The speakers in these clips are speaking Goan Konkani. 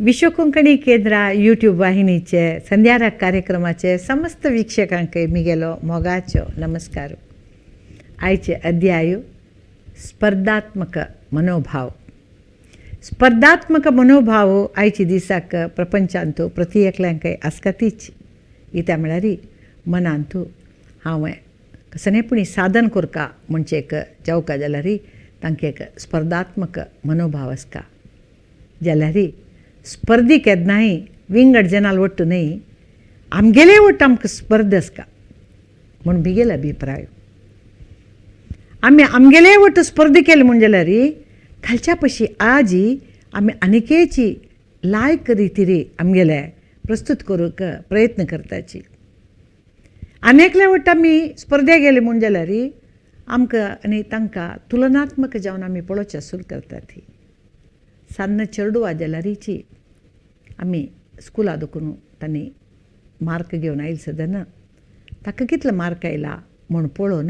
विश्व कोंकणी केंद्र यूट्यूब वाहिनीचे संध्याराग कार्यक्रमाचे समस्त वीक्षकांक मिगेलो मोगाचो नमस्कार. आयचे अध्याय स्पर्धात्मक मनोभाव. स्पर्धात्मक मनोभाव आयचे दिसाक प्रपंचांतू प्रति एकल्यांकय आसकातीच. इत्या म्हळ्यार मनांतू हांवें कसलें पुणी साधन कोरका म्हणचे एक जावका जाल्यार तांकां एक स्पर्धात्मक मनोभाव आसता. जाल्यार स्पर्धी केन्नाय विंगड जनाल वट्टू न्हय, आमगेले वट्ट आमकां स्पर्ध आसता म्हूण मिगेलो अभिप्राय. आमी आमगेले वट्ट स्पर्धा केली म्हूण जाल्यार खालच्या पशी आजी आमी आनिकेची लायक रितीरी आमगेले प्रस्तूत करूंक प्रयत्न करताची. आनी एकले वट्ट आमी स्पर्धे गेले म्हूण जाल्यार आमकां आनी तांकां तुलनात्मक जावन आमी पळोवचें सुरू करतात. सान्न चेडवां जाल्यारीची आमी स्कुला दुखून तांणी मार्क घेवन आयले सदना ताका कितलो मार्क आयला म्हूण पळोवन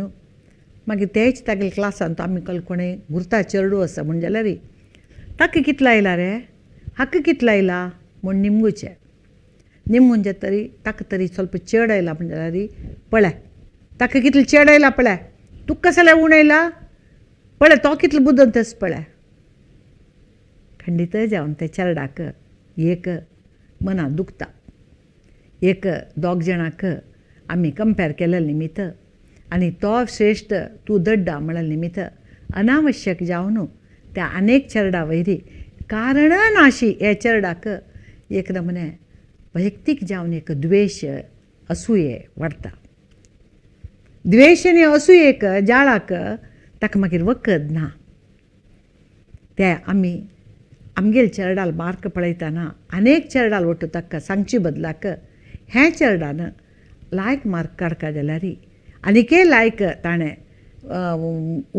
मागीर तेच तागेले क्लासांत आमी कल कोणें गुर्ता चेडूं आसा म्हूण जाल्यार ताका कितलो आयला रे, हाका कितलो आयला म्हूण निमगुचें. निमगून जाता तरी ताका तरी ಸ್ವಲ್ಪ चड आयला म्हूण जाल्यार पळय ताका कितलो चड आयला, पळय तुका कसलें उणें आयला, पळय तो कितलो बुदवंत आसा पळय. खंडीत जावन त्या चेरडाक एक मनां दुखता. एक दोग जाणांक आमी कंपेर केल्ले निमित्त आनी तो श्रेश्ठ तूं दड्डा म्हळ्या निमित्त अनावश्यक जावन त्या अनेक चेरडा वयरी कारण नाशी ह्या चेरडाक एक नमुने वैयक्तीक जावन एक द्वेश असूये वाडटा. द्वेश आनी असूयेक जाळाक ताका मागीर वखद ना. ते आमी आमगेले चेरडाल मार्क पळयतना अनेक चेरडाल वट्टू ताका सांगचे बदलाक हें चेरडान लायक मार्क काडका जाल्यार आनीकय लायक ताणें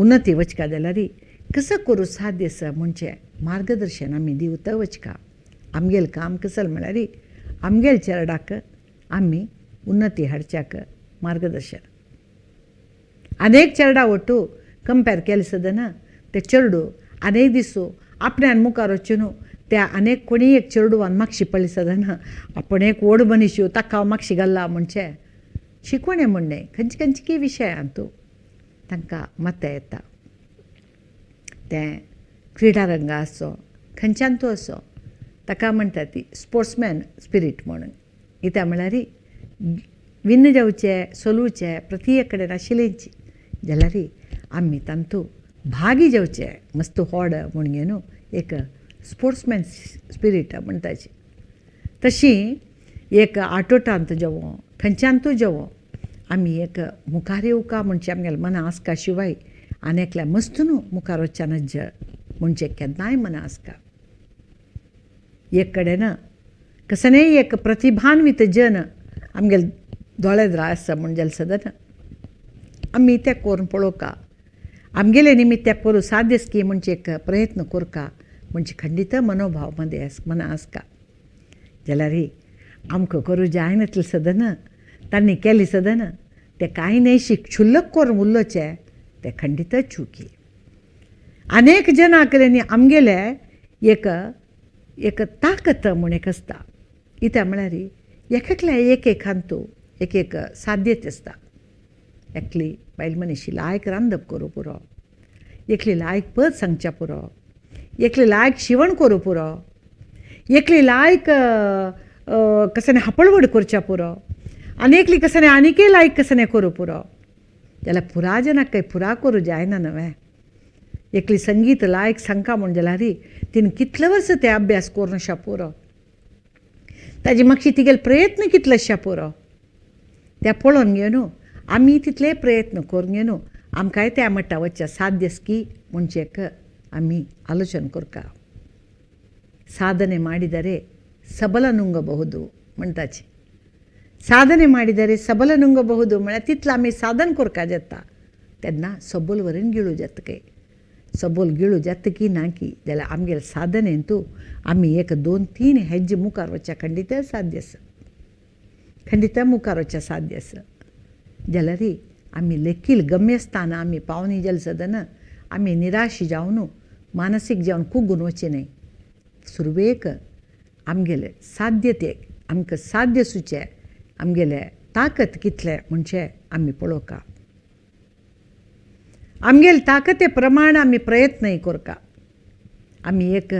उन्नती वचका जाल्यार कसो करूं साध्य आसा म्हणचें मार्गदर्शन आमी दिवता वचका. आमगेलें काम कसलें म्हळ्यार आमगेले चेरडाक आमी उन्नती हाडच्याक मार्गदर्शन. अनेक चेरडा वट्टू कंपेर केलें सदना ते चेडूं अनेक दिसू आपण्यान मुखार वचून त्या अनेक कोणीय एक चेडवान मागशी पडली सदना आपूण एक व्हड मनीस ताका हांव मागशी घाल्ला म्हणचें शिकवणें म्हणणें खंयचे खंयचे विशयांतू तांकां मतां येता. तें क्रिडा रंगा आसो खंयच्यान तूं असो ताका म्हणटा ती स्पोर्ट्समॅन स्पिरीट म्हणून. कित्याक म्हळ्यार विन्न जावचें सोलुचें प्रती कडेन आशिल्लेंच जाल्यार आमी तातूंत भागी जावचें मस्त होड म्हूण न्हू एक स्पोर्ट्समॅन स्पिरीट म्हणटाची. तशी एक आटोटांत जेवो खंयच्यान तूं जेवो आमी एक मुखार येवका म्हणचें आमगेलें मना आसका शिवाय आनी एकल्या मस्त न्हू मुखार वचच्या नज म्हणचें केन्नाय मना आसका. एक कडेन कसलेंय एक प्रतिभान्वित जन आमगेले दोळे आसा म्हूण जाल्यार सदन आमी तें करून पळोवका आमगेले निमित्त तें करूं साध्य की म्हणचे एक प्रयत्न करका म्हणजे खंडीत मनोभाव मदें मना आसका. जाल्यार आमकां करूं जायनातलें सदन तांणी केलें सदन तें कांय न्हय क्षुल्लक करून उरलोचें तें खंडीत चुकी. अनेक जनां कडेन आमगेले एक एक ताकत म्हूण एक आसता. कित्याक म्हळ्यार एक एकल्या एक एक हातूंत एक एक साध्यत आसता. एकली बायल मनीस लायक रांदप करूं पुरो, एकली लायक पद सांगच्या पुरो, एकली लायक शिवण करूं पुरो, एकली लायक कसलें हापळवड करच्या पुरो आनी एकली कसलें आनीकय लायक कसलें करूं पुरो. जाल्यार पुरा जनाक काय पुरा करूं जायना न्हय. एकली संगीत लायक सांगका म्हूण जाल्यार तिणें कितले वर्सां ते अभ्यास करून शा पुरो, ताजी मातशी तिगेले प्रयत्न कितले पुरो ते पळोवन घेवन आमी तितले प्रयत्न करून घेवन आमकांय त्या मट्टा वचचें साध्य की म्हणचें आमी आलोचन करका. ಸಾಧನೆ ಮಾಡಿದರೆ ಸಬಲ ನುಂಗಬಹುದು म्हणटाची. साधने ಮಾಡಿದರೆ सबल नुंगಬಹುದು म्हळ्यार तितलें आमी साधन करपा जाता तेन्ना सबल वरीन गिळूं जाता काय सबल गिळूं जाता की ना की जाल्यार आमगेले साधनेंतू आमी एक दोन तीन हेज्जे मुखार वचच्या खंडीत साध्य आसा, खंडीत मुखार वचचें साध्य आसा. जाल्यार आमी लेखील गम्यस्थान आमी पावनी जालें सदन आमी निराश जावन मानसीक जावन कुगून वचचें न्हय. सुरवेक आमगेले साध्यते आमकां साध्य सुचें आमगेले ताकत कितलें म्हणचें आमी पळोवका. आमगेले ताकते प्रमाण आमी प्रयत्नय करका. आमी एक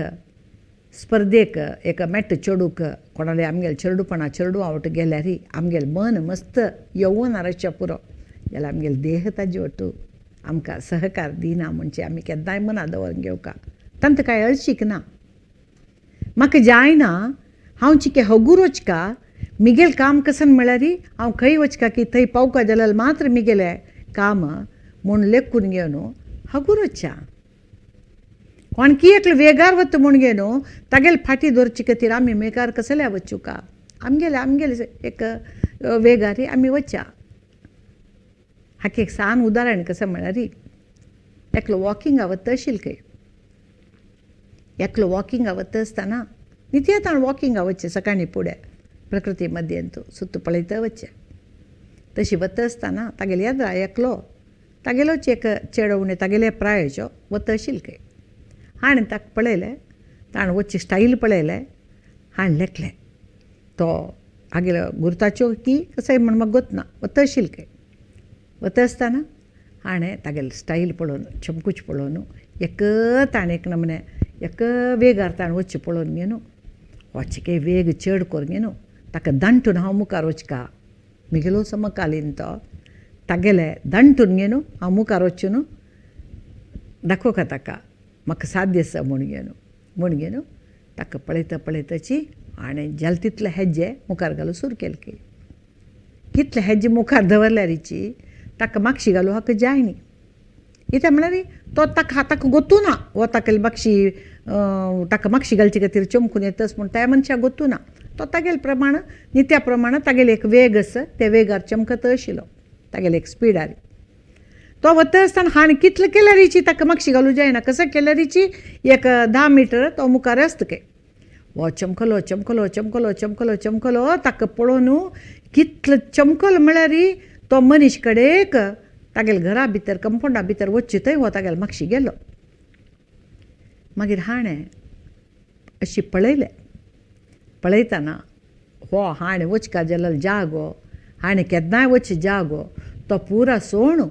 स्पर्धेक एक मेट चेडूक कोणाले आमगेले चेडूपणा चेडू आवट गेल्यार आमगेलें मन मस्त यौवन आरच्या पुरो जाल्यार आमगेले देह ताजे वटू आमकां सहकार दिना म्हणचे आमी केन्नाय मना दवरून घेवका. तांकां कांय अळशीक ना. म्हाका जायना हांव चिके हगूर वचका मिगेल काम कसन म्हळ्यार हांव खंय वचका की थंय पावका जाल्यार मात्र मिगेलें काम म्हूण लेखून घेवन हगूर वच्चा. कोण की एकलो वेगार वता म्हूण घेवन तागेले फाटी दवरचे खातीर आमी मेगार कसल्या वचूका. आमगेले आमगेले एक वेगारी आमी वच्चा. हाका एक सान उदाहरण कशें म्हळ्यार एकलो वॉकिंगा वता आशिल्लो खंय. एकलो वॉकिंगा वता आसतना नित्य वॉकिंगा वचचें सकाळीं फुडें प्रकृती मध्यंत सुत्त पळयता वचचें. तशी वता आसतना तागेले येद्रा एकलो तागेलोच एक चेडो तागेले प्रायेचो वता आशिल्लो खंय. हाणें ताका पळयलें, ताणें वचचें स्टायल पळयलें, हाणें लेखलें तो हागेलो गुर्ताच्यो की कशें म्हण म्हाका गोतना वता आशिल्लो खंय. वता आसतना हाणें तागेलें स्टायल पळोवन चमकूच पळोवन एक ताणें एक नमने एक वेगार ताणें वचचें पळोवन घेवन वचके वेग चड करून घेवन ताका दांटून हांव मुखार वचका मिगेलो समकालीन तो तागेले दांटून घेवन हांव मुखार वचून दाखोवका ताका म्हाका साध्य आसा म्हूण घेवन म्हूण घेवन ताका पळयता पळयताची हाणें जाल तितले हेज्जे मुखार घालून सुरू केले की कितले हेज्जे मुखार दवरल्यारीची ताका मागशी घालूं हाका जाय न्ही. कित्याक म्हळ्यार तो ताका ताका गोतू ना हो ताका मागशी ताका मागशी घालचे खातीर चमकून येतच म्हूण त्या मनशाक गोतू ना. तो तागेले प्रमाण नित्या प्रमाण तागेले एक वेग आसा त्या वेगार चमकत आशिल्लो तागेले एक स्पिडार. तो वता आसतना हाणें कितलें केल्यारीची ताका मागशी घालूं जायना कसं केल्यारीची एक 10 मिटर तो मुखार आसता खंय. हो चमकलो चमकलो चमकलो चमकलो चमकलो ताका पळोवन कितलो चमकलो म्हळ्यार तो मनीस कडेक तागेले घरा भितर कंपावंडा भितर वचचे थंय हो तागेले मागशी गेलो. मागीर हाणें अशी पळयलें. पळयतना हो हाणें वचका जाल्यार जागो हाणें केन्नाय वच जागो तो पुरा सोण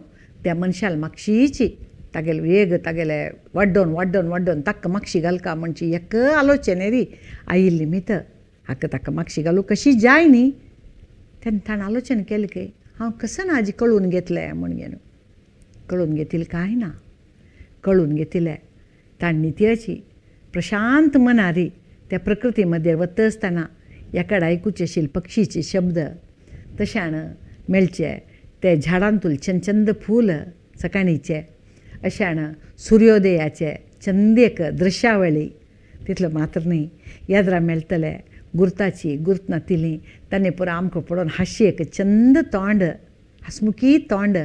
त्या मनशाल मागशीची तागेले वेग तागेले वाड्डोन वाड्डोन वाड्डोन ताका मागशी घालका म्हणची एक आलोचने री आयिल्ली निमित्त हाका ताका मागशी घालूं कशी जाय न्ही. तेन्ना ताणें आलोचन केलें की हांव कसं ना आजी कळून घेतलें म्हूण घेवन कळून घेतिल्लें कांय ना. कळून घेतिल्लें ताणें नित्याची प्रशांत मनारी त्या प्रकृती मध्ये वता आसतना एकाड आयकुचे आशिल्ले पक्षीचे शब्द तशान मेळचे ते झाडांतूल चंद फूल सकाळीचे अशान सुर्योदयाचे चंद एक दृश्यावळी तितलो मात्र न्ही याद्रा मेळटले गुर्ताची गुर्त नातिली ताणें पुरो आमकां पळोवन हांशी एक चंद तोंड हसमुखी तोंड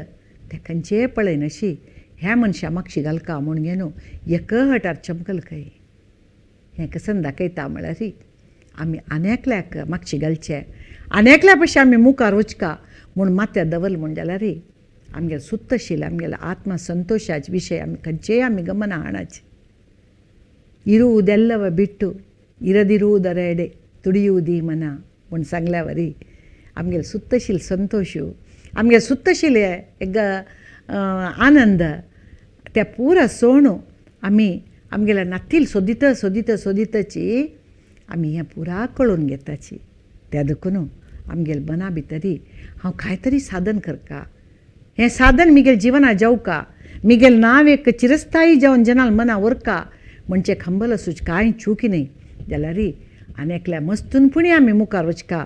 तें खंयचेय पळयन अशी ह्या मनशा मागशी घालका म्हूण घेवन एक हटार चमकल खंय. हें कसन दाखयता म्हळ्यार आमी आनी एकल्याक मागशी घालचे आनी एकल्या पशी आमी मुखार वचका म्हूण माथ्यार दवरलें म्हूण जाल्यार आमगेलें सुत्त आशिल्लें आमगेलें आत्मसंतोशाचे विशय आमी खंयचेय आमी गमना हाणाचे. इरुವುದೆಲ್ಲವ ಬಿಟ್ಟು ಇರದಿರುವುದರೆಡೆ ತುಡಿಯುವುದಿ ಮನ म्हूण सांगल्या वरी आमगेले सुत्तशील संतोशू आमगेले सुत्तशील एक आनंद त्या पुरा सोणू आमी आमगेल्या नातील सोदिता सोदिता सोदिताची आमी हें पुरा कळून घेताची. त्या देखून आमगेले मना भितरी हांव कांय तरी साधन करका हें साधन मिगेल जिवना जावका मिगेल नांव एक चिरस्थायी जावन जनाल मना उरका म्हणचे खंबल आसूच कांय चुकी न्ही जाल्यार आनी एकल्या मस्तून पुणी आमी मुखार वचका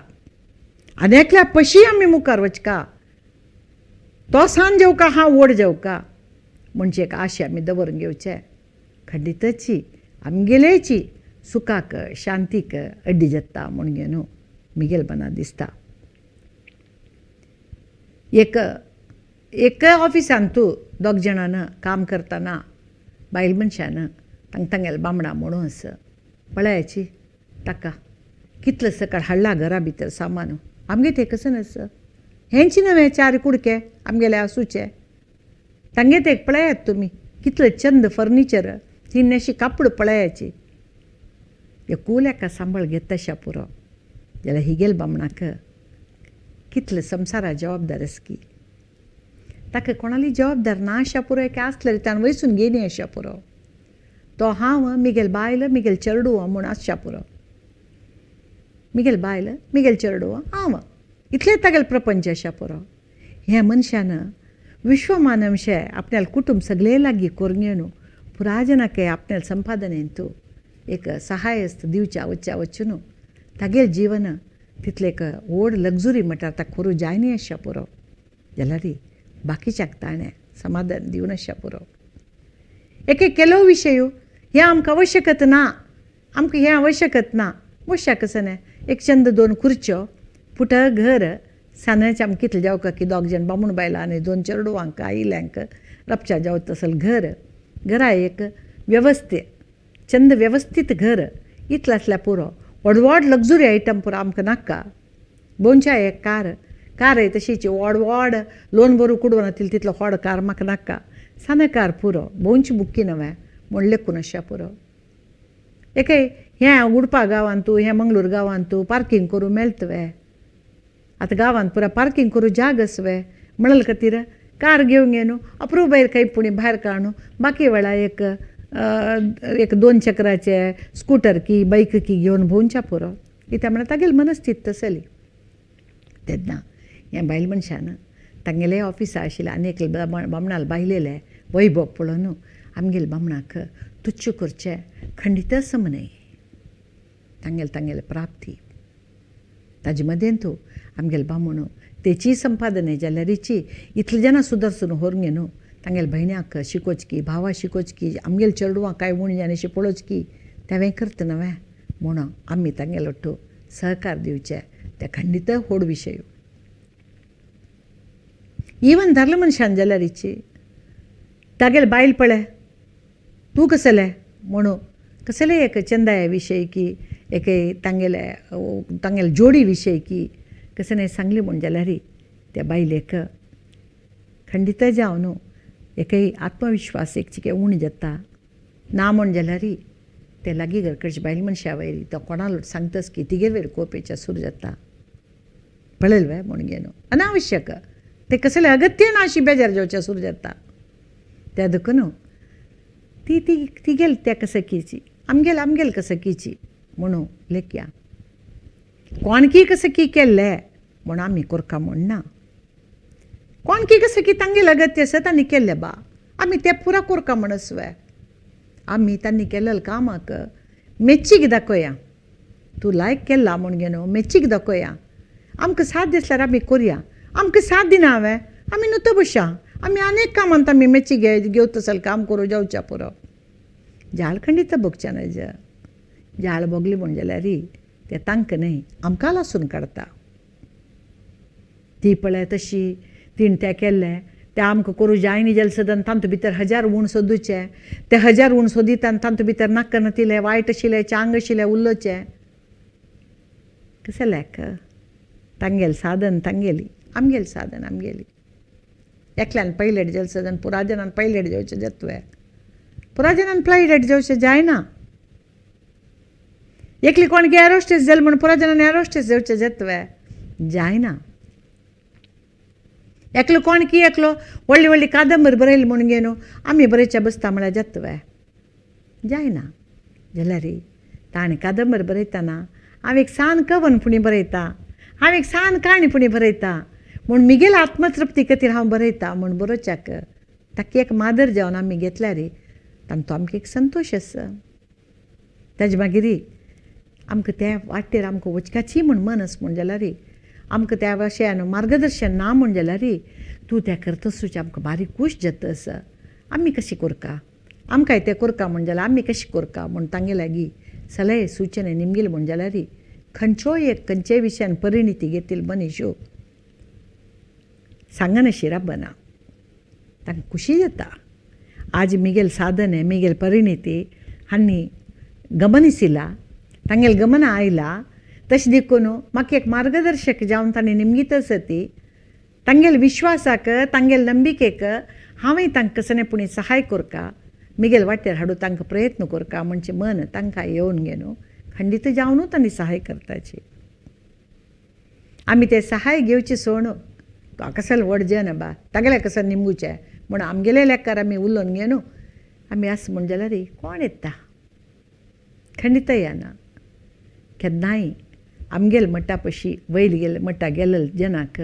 आनी एकल्या पशी आमी मुखार वचका तो सान जेवका हांव व्हड जेवका म्हणजे एक आशा आमी दवरून घेवचे. खंडितची आमगेलेची सुखाक शांतीक अड्डी जाता म्हूण घेवन मिगेल मना दिसता. एक एका ऑफिसान तूं दोग जाणान काम करतना बायल मनशान तांकां तांगेले बामणां म्हणून आसा पळयाची ताका कितले सकाळ हाडला घरा भितर सामान आमगे तें कशें आसा हेंच नवें चार कुडके आमगेले आसूचे तांगे ते पळयात तुमी कितले चंद फर्निचर ती अशी कापड पळयाची. एकूल एका सांबाळ घेत पुरो जाल्यार हिगेल बामणाक कितले संवसारा जबाबदार आसकी ताका कोणाली जबाबदार ना आशा पुरो एका आसल्यार ताणें वयसून घेयनी आशा पुरो तो हांव मिगेल बायल मिगेल चेडूं म्हूण आसच्या पुरो मिगेल बायल मिगेल चेडूं हांव इतलें तागेलें प्रपंच आशा पुरो. ह्या मनशान विश्वमानवशे आपल्याला कुटुंब सगळे लागीं करून घेवन पुराजनाक आपल्या संपादनेंतू एक सहाय दिवच्या वच्च्या वचून तागेलें जीवन तितलें एक व्हड लग्जुरी म्हटल्यार ताका करूं जायनी आसच्या पुरो जाल्यार बाकीच्याक ताणें समाधान दिवन आसच्या पुरो. एक एक केलो विशय हें आमकां आवश्यकत ना, आमकां हें आवश्यकत ना. आवश्यक कशें न्हय एक चंद दोन खुर्च्यो पुट घर सानाचें आमकां कितलें जावका की दोग जाण बामूण बायलां आनी दोन चेडवांक आयिल्ल्यांक राबच्या जावता तसलें घर घरा एक वेवस्थीत चंद वेवस्थीत घर इतलें आसल्यार पुरो. व्हड व्हड लग्जुरी आयटम पुरो आमकां नाका. बोनच्या एक कार कारय तशीच व्हड व्हड लोन भरू कुडून तितलो तितलो व्हड कार म्हाका नाका, सान कार पुरो भोंवची बुक्की नवें म्हूण लेखून आसच्या पुरो. एकय हें उडपा गांवांतू हें मंगळूर गांवांतू पार्कींग करूं मेळटा वे आतां गांवांत पुरा पार्कींग करूं जाग आसा वे म्हणले खातीर कार घेवन घेवन अप्रूप भायर खंय पुणी भायर काडून बाकी वेळा एक एक दोन चक्राचे स्कुटर की बायक की घेवन भोंवच्या पुरो. कित्याक म्हळ्यार तागेली मनस्थिती तसली. तेन्ना ह्या बायल मनशान तांगेले ऑफिसा आशिल्लें आनी एकले बामणाल बायलेलें वैभव पळोवन आमगेले बामणाक तुच्छ करचें खंडीत सम न्हय. तांगेले तांगेले प्राप्ती ताजे मदें तूं आमगेले बामण तेची संपादने जाल्यारीची इतले जाणां सुदरसून व्हरून न्हू तांगेले भयण्याक शिकोवचकी भावा शिकोवचकी आमगेले चेडवां कांय उणी जायना अशें पळोवचकी तें करता नवें म्हणून आमी तांगेले ಒಟ್ಟು सहकार दिवचें तें खंडीत व्हड विशय. इवन धारले मनशान जाल्यारीची तागेले बायल पळय तूं कसलें म्हणून कसलें एक चंदाया विशय की एक तांगेले तांगेले जोडी विशय की कसलें सांगली म्हूण जाल्यार त्या बायलेक खंडीत जावन न्हू एकय आत्मविश्वास एक चिके उणें जाता ना म्हूण जाल्यार ते लागीं घरकडचे बायल मनशा वयर तो कोणालो सांगताच की तिगेर वयर कोपेच्या सुरू जाता पळयल वे म्हूण घेवन अनावश्यक ते कसलें अगत्य ना अशी बेजार जावच्या सुरू जाता. त्या देखून ती ती तिगेल त्या कसकीची आमगेल आमगेल कसकीची म्हणून लेखया कोण की कसं की केल्लें म्हूण आमी कोरका म्हूण ना. कोण की कसं की तांगेल अगत्य आसा तांणी केल्लें बा आमी तें पुरा कोरका म्हणस वे आमी तांणी केल्लें कामाक मेच्चीक दाखोवया तूं लायक केला म्हूण घेवन मेच्चीक दाखोवया आमकां साथ दिसल्यार आमी कोरया आमकां साथ दिना हांवें आमी नुतो बशा आमी अनेक कामांत आमी मेच्ची घेवता तसलें काम करूं जावच्या पुरो. जाळ खंडीत भोगच्या नज जाळ भोगली म्हूण जाल्यार तें तांकां न्हय आमकां लासून काडटा. ती पळय तशी तिणें तें केल्लें तें आमकां करूं जायना जाल्यार सदां तातूंत भितर हजार उण सोदूचें ते हजार उण सोदिता आनी तातूंत भितर नाका नातिल्लें वायट आशिल्लें चांग आशिल्लें उलोवचें कशें लेख तांगेलें साधन तांगेली आमगेलें साधन आमगेली. एकल्यान पायलट जालें सदां पुरा जाणान पायलट जावचें जातलें पुरा जाणान पायलट जावचें जायना. एकली कोण की एरोस्टेस जालें म्हूण पुरा जाणान एरोस्टेस जावचें जातलें जायना. एकलो कोण की एकलो व्हडली व्हडली कादंबरी बरयली म्हूण घेवन आमी बरयच्या बसता म्हळ्यार जातलें जायना. जाल्यार ताणें कादंबरी बरयतना हांव एक सान कवन पुणी बरयता हांव एक सान काणी पुणी बरयता म्हूण मिगेल आत्मतृप्ती खातीर हांव बरयता म्हूण बरोवच्याक ताका एक मादर जावन आमी घेतल्यार तांचो आमकां एक संतोश आसा. ताजे मागीर आमकां त्या वाटेर आमकां वचकाची म्हूण मन आसा म्हूण जाल्यार आमकां त्या विशयान मार्गदर्शन ना म्हूण जाल्यार तूं तें करतसूच आमकां बारीक खूश जाता आसा. आमी कशी कोरका आमकांय तें कोरका म्हूण जाल्यार आमी कशी कोरका म्हूण तांगे लागीं सलहे सुचने निमगेली म्हूण जाल्यार खंयचोय एक खंयच्याय विशयान परिणिती घेतील मनीस सांगनाशी राबना तांकां खुशी जाता. आज मिगेल साधने मिगेल परिणिती हांणी गमनिसिला तांगेले गमन आयला तशें देखून म्हाका एक मार्गदर्शक जावन तांणी निमगीत आसा ती तांगेले विश्वासाक तांगेले नंबिकेक हांवें तांकां कसलें पुणी सहाय कोरका मिगेल वाटेर हाडूं तांकां प्रयत्न कोरका म्हणचे मन तांकां येवन घेवन खंडीत जावनू तांणी सहाय करताची. आमी ते सहाय घेवचे सोण तो कसले व्हड जन बा तागेले कसं निमगुचें म्हूण आमगेले लेखार आमी उलोवन घेवन आमी आस म्हूण जाल्यार कोण येता खंडीत येना. केन्नाय आमगेले मठा पशी वयर गेले मठा गेले जनाक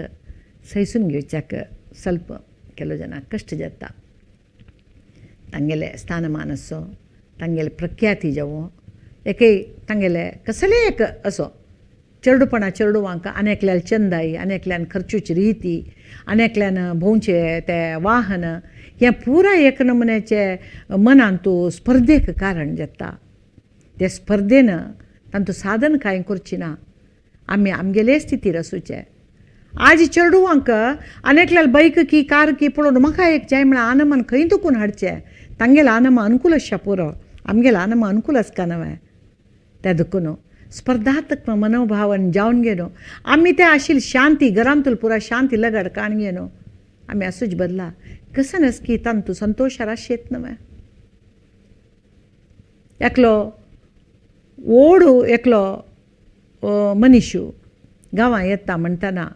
सैसून घेवच्याक स्वल्प केलो जनाक कश्ट जाता. तांगेले स्थानमान असो तांगेले प्रख्याती जावं एकय तांगेले कसलेय एक असो चेडूपणा चेडवांक आनी एकल्यान चंदाई आनी एकल्यान खर्चूची रिती आनी एकल्यान भोंवचें तें वाहन हें पुराय एक नमुन्याचें मनांतू स्पर्धेक कारण जाता. ते स्पर्धेन तांतू साधन कांय करची ना. आमी आमगेले स्थितीर आसूचें. आज चेडवांक आनी एकल्यान बायक की कार की पळोवन म्हाका एक जाय म्हळ्यार आनमान खंय दुखून हाडचें तांगेलें आनमा अनुकूल आसच्या पुरो आमगेलें आनमा अनुकूल आसका न्हय. त्या देखून स्पर्धात्मक मनोभावन जावन घेवन आमी ते आशिल्ली शांती घरांतूल पुरा शांती लगड काण घेवन आमी आसूच बदला कसन असकी तांतू संतोश राश येत न्हय. एकलो ओडू एकलो मनीशू गांवां येता म्हणटना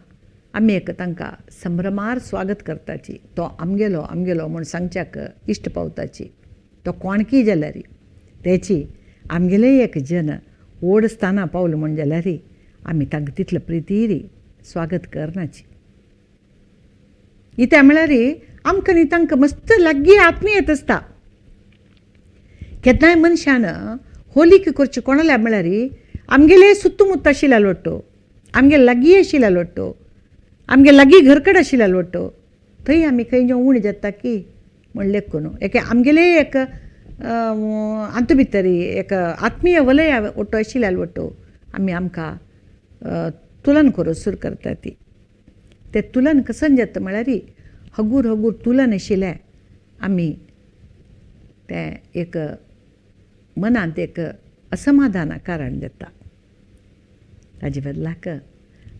आमी एक तांकां संभ्रमार स्वागत करताची. तो आमगेलो आमगेलो म्हूण सांगच्याक इश्ट पावताची. तो कोणकी जाल्यार तेची आमगेले एक जन व्हड स्थाना पावलो म्हूण जाल्यार आमी तांकां तितले प्रितीरी स्वागत करनाची. इत्या म्हळ्यार आमकां न्ही तांकां मस्त लागीं आत्मीयत आसता. केन्नाय मनशान होलीक करची कोणाल्या म्हळ्यार आमगेले सुत्तुमुत्त आशिल्ल्या लोट्टो आमगे लागीं आशिल्ल्या लोट्टो आमगे लागीं घरकड आशिल्ल्या लोट्टो थंय आमी खंय जेवण उणें जाता की म्हण लेखून एके आमगेले एक हातूंत भितर एक आत्मीय वलय ओट्टो आशिल्ल्या लोट्टो आमी आमकां तुलन करूं सुरू करता. ती ते तुलन कसन जाता म्हळ्यार हगूर हगूर तुलन आशिल्लें आमी तें एक मनांत एक असमाधाना कारण जाता. ताजे बदलाक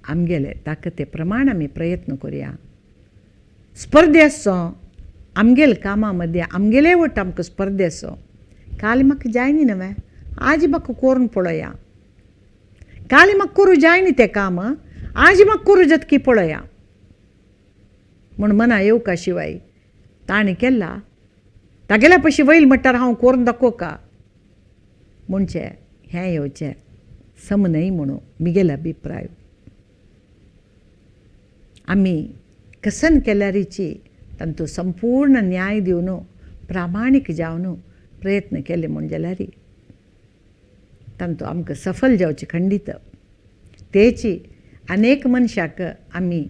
आमगेले ताकते प्रमाण आमी प्रयत्न करुया. स्पर्धे आसचो आमगेले कामां मदीं आमगेले वट आमकां स्पर्धे आसो. काल म्हाका जाय न्ही न्हय आज म्हाका करून पळोवया. काल म्हाका करूं जाय न्ही तें काम आज म्हाका करूं जातकी पळोवया म्हूण मना येवका शिवाय ताणें केला तागेल्या पशी वयल म्हणटार हांव करून दाखोवका म्हणचें हें येवचें सम न्हय म्हणून म्हगेलो अभिप्राय. आमी कसन केल्यारीची तांतूं संपूर्ण न्याय दिवन प्रामाणीक जावन प्रयत्न केले म्हूण जाल्यार तांतूं आमकां सफल जावचें खंडीत. तेची अनेक मनशाक आमी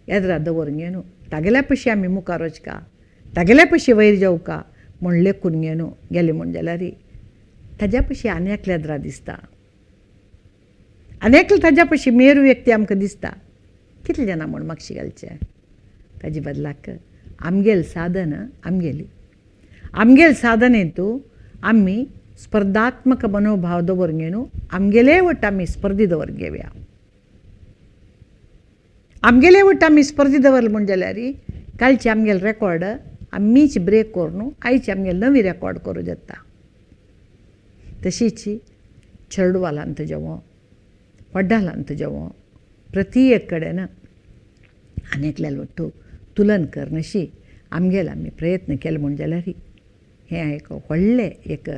येद्रा दवरून घेवन तागेल्या पशी आमी मुखार वचका तागेल्या पशी वयर जावका म्हूण लेखून घेवन गेले म्हूण जाल्यार ताज्या पशी आनी एकल्या येद्रा दिसता आनी एकलो ताज्या पशी मेरू व्यक्ती आमकां दिसता. कितले जाणां म्हूण मागशी घालचें ताजे बदलाक आमगेलें साधन आमगेली आमगेलें साधन हेतू आमी स्पर्धात्मक मनोभाव दवरून घेवन आमगेले वट आमी स्पर्धी दवरून घेवया. आमगेले वट आमी स्पर्धी दवरले म्हूण जाल्यार कालचे आमगेले रेकॉर्ड आमीच ब्रेक करून आयचे आमगेले नवी रेकॉर्ड करूं जाता. तशीच चेडवालांत जेवो वड्डालांत जेवो प्रती एक कडेन आनी एकल्या वट्टू तुलन करनशी आमगेले आमी प्रयत्न केले म्हूण जाल्यार हें एक व्हडलें एक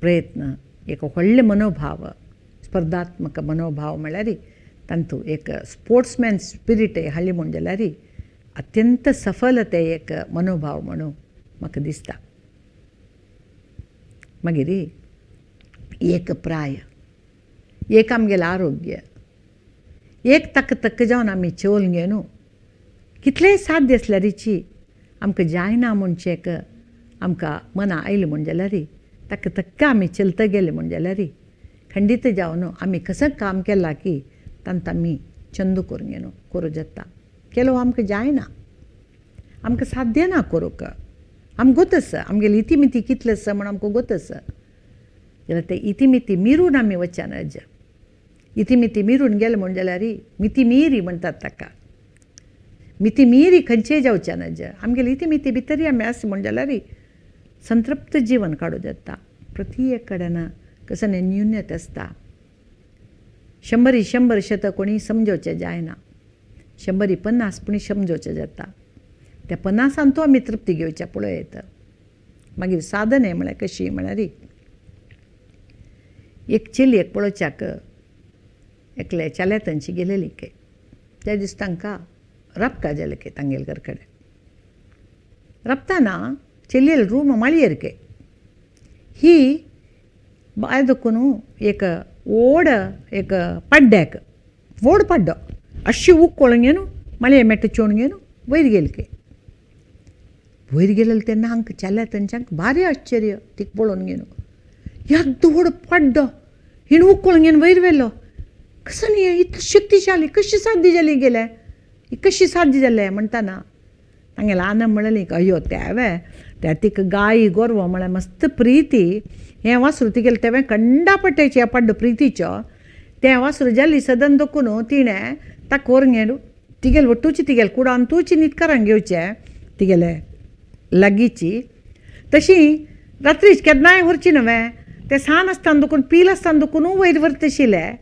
प्रयत्न एक व्हडलें मनोभाव स्पर्धात्मक मनोभाव म्हळ्यार तांतूं एक स्पोर्ट्समॅन स्पिरीट हाडली म्हूण जाल्यार अत्यंत सफल तें एक मनोभाव म्हणून म्हाका दिसता. मागीर एक प्राय एक आमगेलें आरोग्य एक तक तक जावन आमी चेवल घेवन कितलेंय साध्य आसल्यारीची आमकां जायना म्हणचें एक आमकां मना आयलें म्हूण जाल्यार ताका तक्क आमी चलता गेले म्हूण जाल्यार खंडीत जावन आमी कसं काम केलां की तांतूं आमी चंद करून घेवन करूं जाता. केलो आमकां जायना आमकां साध्य ना करूंक आमकां गोत आसा आमगेली इतिमिती कितले आसा म्हूण आमकां गोत आसा. जाल्यार ते इतिमिती मिरून आमी वचना नज. इतिमिती मिरून गेले म्हूण जाल्यार मिती मिरी म्हणटात ताका मिती मिरी खंयचेय जावचें नज. आमगेली इतिमिती भितरय आमी आसा म्हूण जाल्यार संतृप्त जीवन काडूं जाता. प्रती एक कडेन कसने न्यून्यत आसता. शंबरी शंबर शत कोणी समजोवचें जायना, शंबरी 50 पुणी समजोवचें जाता. त्या 50 तो आमी तृप्ती घेवच्या पळय येता. मागीर साधन म्हळ्यार कशी म्हळ्यार एक चलयेक पळोवच्याक एकले चल्या थंयची गेलेली के त्या दीस तांकां रपका जालें के तांगेले घर कडेन रपताना चलयेले रूम माळयेर के ही बायल देखून एक व्हड एक पड्ड्याक व्हड पड्डो अशी उकळून घेवन माळये मेट्ट चोवन घेवन वयर गेले के. वयर गेलेले तेन्ना हांकां चल्या थंयच्यांक भारी आश्चर्य तिका पळोवन घेवन येदो व्हड पड्डो हिणें उकळून घेवन वयर व्हेलो. कसो न्ही इतली शक्तिशाली कशी साध्य जाली गेलें कशी साध्य जालें म्हणटाना तांगेलें आनंद म्हणलें अयो तेवें त्या तिका गाय गोरवां म्हळ्यार मस्त प्रिती हें वासरू तिगेलें तेवें कंडा पट्याचें पड्डो प्रितीचो तें वासरू जाली सदन दखून तिणें ताका व्हरून घेवन तिगेले वट्टूची तिगेले कुडान तुची न्हिदकारांक घेवचें तिगेले लागींची तशी रात्रीच केन्नाय व्हरची न्हय तें सान आसतना दुखून पील आसतना दुखून वयर व्हरतशिल्लें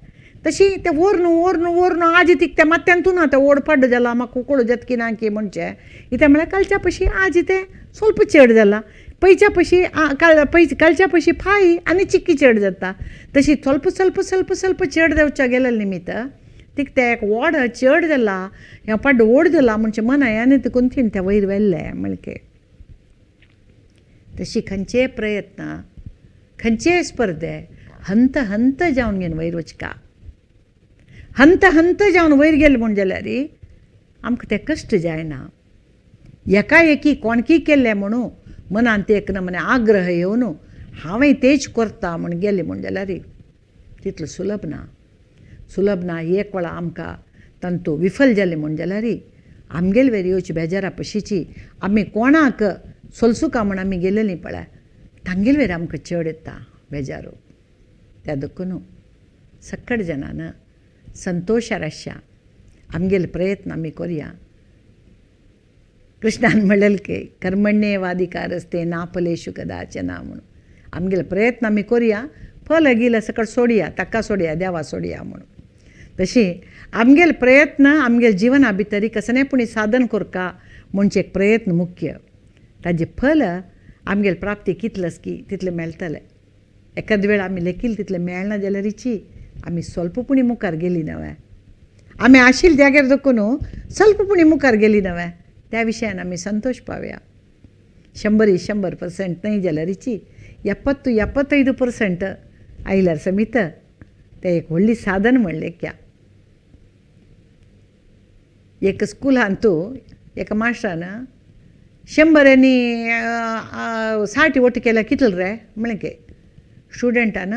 तशी तें व्हरून व्हरून व्हरून आजी तिका त्या माथ्यान तूं ना तें ओड पड्डो जाला म्हाका उकळो जाता की ना की म्हणचें कितें म्हळ्यार कालच्या पशी आजी तें स्वल्प चड जाला पयच्या पशी कालच्या पशी फाय आनी चिक्की चड जाता. तशी स्वल्प स्वल्प स्वल्प स्वल्प चड जावच्या गेलेले निमित्त तिका तें एक वोड चड जाला हें पड्डो ओड जाला म्हणचें मनाय आनी तिकून तिणें तें वयर व्हेल्लें म्हणके. तशी खंयचेय प्रयत्न खंयचेय स्पर्धे हंत हंत जावन घेवन वयर वचका हंत हंत जावन वयर गेले म्हूण जाल्यार आमकां तें कश्ट जायना. एकाएकी कोणकी केल्लें म्हणून मनांत एक नमने आग्रह येवन हांवें तेच करता म्हूण गेलें म्हूण जाल्यार तितलो सुलभ ना. सुलभ ना एक वेळा आमकां तांतू विफल जालें म्हूण जाल्यार आमगेले वेर येवची बेजारा पशीची आमी कोणाक सोलसुका म्हूण आमी गेलेलीं पळय तांगेले वेर आमकां चड येता बेजारो. त्या देखून सकट जनान संतोशार आसच्या आमगेले प्रयत्न आमी करया. कृष्णान म्हणलें की कर्मण्येवाधिकारस्ते ना फलेषु कदाचन म्हणून आमगेले प्रयत्न आमी करया, फल गेलें सकट सोडया, ताका सोडया, देवा सोडया म्हणून. तशी आमगेले प्रयत्न आमगेले जिवना भितर कसलें पूण साधन करका म्हणचे एक प्रयत्न मुख्य. ताजें फल आमगेले प्राप्ती कितलें की तितलें मेळटलें. एकाद वेळ आमी लेखील तितलें मेळना जाल्यारीची आमी स्वल्प पुणी मुखार गेली न्हय, आमी आशिल्ले जाग्यार देखून स्वल्प पुणी मुखार गेली न्हय, त्या विशयान आमी संतोश पावया. 100% न्हय जाल्यारीची 70-75% आयल्यार समीत तें एक व्हडली साधन म्हणलें क्या. एक स्कुलांत एका मास्टरान 100 आनी 60 वट केल्यार कितले रे म्हणलें के. स्टुडंटान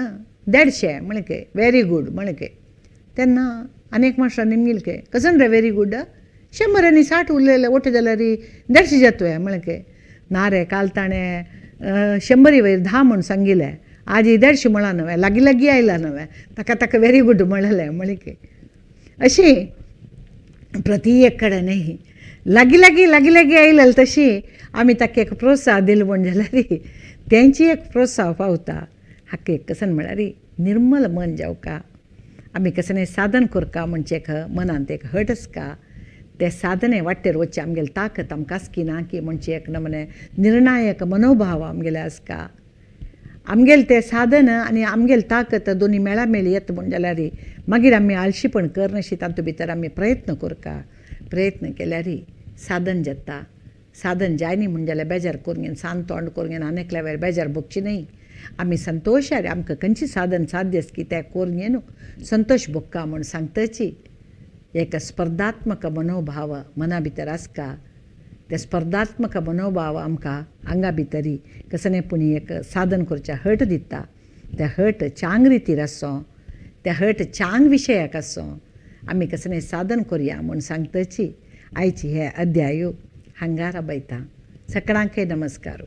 150 म्हणलें के, व्हेरी गूड म्हणलें के. तेन्ना आनी एक मास्टरान निमगील के, कसन रे व्हेरी गूड, 100 आनी 60 उरलेले वट जाल्यार 150 जातोय म्हणलें के. ना रे काल ताणें 100 वयर 10 म्हूण सांगिल्लें, आज 150 म्हळां न्हय, लागीं लागीं आयला न्हय, ताका ताका व्हेरी गूड म्हणलें म्हणलें के. अशी प्रति एक कडेन न्हय लागीं लागीं लागीं लागीं आयलें तशी आमी ताका एक प्रोत्साह दिलो म्हूण जाल्यार तेंची एक प्रोत्साह पावता. हाका एक कसन म्हळ्यार निर्मल मन जावका, आमी कसलें साधन करका म्हणचें एक मनांत एक हट आसका, ते साधने वाटेर वचचें आमगेली ताकत आमकां आसकी ना की म्हणचें एक नमने निर्णायक मनोभाव आमगेले आसका. आमगेलें तें साधन आनी आमगेली ताकत दोनी मेळामेळी येता म्हूण जाल्यार मागीर आमी आळशीपण करनाशी तातूंत भितर आमी प्रयत्न करका. प्रयत्न केल्यार साधन जाता. साधन जायनी म्हूण जाल्यार बेजार करून घेवन सान तोंड करून घेवन आनी एकल्या वेळार बेजार भोगची न्हय. आमी संतोशार आमकां खंयचें साधन साध्य आसा की तें करून घेवन संतोश भोगका म्हूण सांगताची. एक स्पर्धात्मक मनोभाव मना भितर आसका, ते स्पर्धात्मक मनोभाव आमकां आंगा भितरी कसलें पूण एक साधन करचें हट दिता. ते हट चांग रितीर आसूं, ते हट चांग विशयाक आसूं, आमी कसलें साधन करया म्हूण सांगताची. आयची हे अध्याय हांगा राबयता. सगळ्यांकय नमस्कार.